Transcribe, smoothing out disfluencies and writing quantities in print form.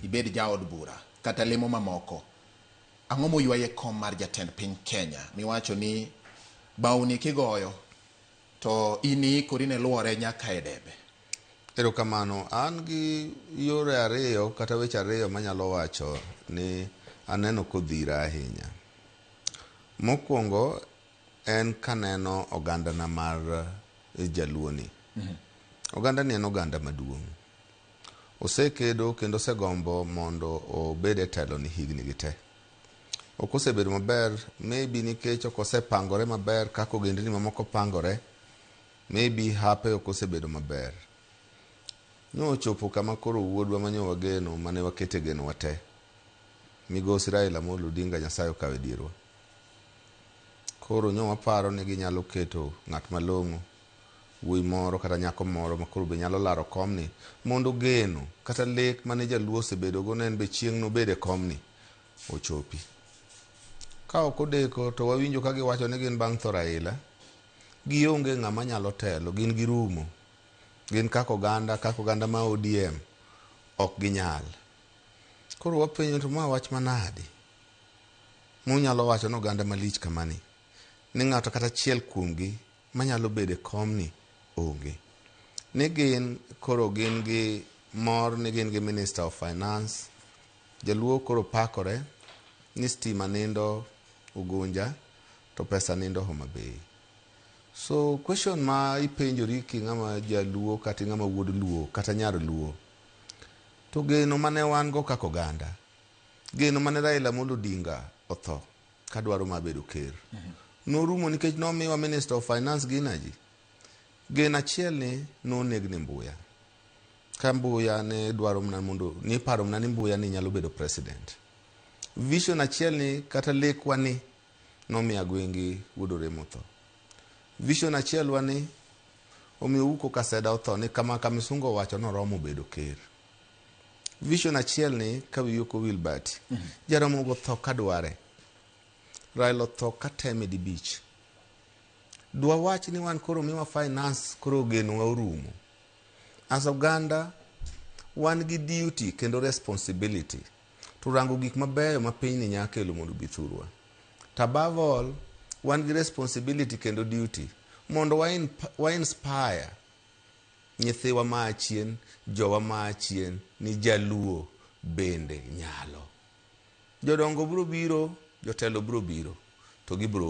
Ibed jaod bura kata lemo mamoko. Ang'o moywayi e kom mar jatend piny Kenya miwacho ni bawni kigoyo to in iikori ne luore nyaka e debe? Erokamano. An gi yore ariyo kata weche ariyo manyalo wacho ni aneno kodhira ahinya. Mokwongo en kaneno ogandana mar jaluo ni. Oganda ni en oganda maduong'. Osekedo kendo osegombo mondo obed e telo ni higni gi te. Ok osebedo maber maybe nikech ok osepangore maber kaka ogendni mamoko pangore. Maybe hape ok osebedo maber. Nochopo kama koro wuodwa manyo wageno mane wakete genowa te. Migosi Raila Amolo Odinga Nyasaye okawo e dierwa. Koro nyo waparo ni ginyalo keto ng'at malong'o, wuoyi moro kata nyako moro ma koro be nyalo laro komni mondo geno kata lek mane jaluo osebedogo ne en be chieng' nobed e komni ochopi. Ka ok odeko to wawinjo ka giwacho ni gin bang' tho Raila, gionge ng'ama nyalo telo, gin girumo. Gin kaka oganda, kaka oganda ma ODM, ok ginyal. Koro wapenjo to ma wach manadi? Munyalo wacho ni oganda malich kamani, ni ng'ato kata achiel kuomgi manyalo bedo e komni onge. Ni gin koro gin gi mor ni gin gi Minister of Finance, jaluo koro pakore ni stima nindo Ugunja to pesa nindo Homa Bay. So question ma ipenjori ki ng'ama jaluo kata ng'ama wuod luo kata nyar luo, to geno mane wan go kaka oganda, geno mane Raila Amolo Odinga otho kadwaro mar bedo ker, norumo nikech nomiwa Minister of Finance gi Energy. Geno achiel ni noneg ni Mbuya. Ka Mbuya ne dwaro mana mondo, niparo mana ni Mbuya ni nyalo bedo president. Vision achiel ni kata lekwa ni nomiyo Agwengi wuod Oremo otho. Vision achiel wa ni omiyo Ouko Kaseda otho ni kama Kamisungo owacho noromo bedo ker. Vision achiel ni ka wiyi ok owil Bati, Jaramogi otho kadware. Raila otho kateme dibich. Dwa wach ni wan koro miwa finance koro genowa orumo. As oganda, wan gi duty kendo responsibility to rango gik mabeyo ma pinyni nya kelo mondo obi thurwa. To above all, wan gi responsibility kendo duty mondo wa inspire nyithiwa maa chien, jowa maa chien ni jaluo bende nyalo. Jodongo biro biro, jotelo biro biro, to gibiro.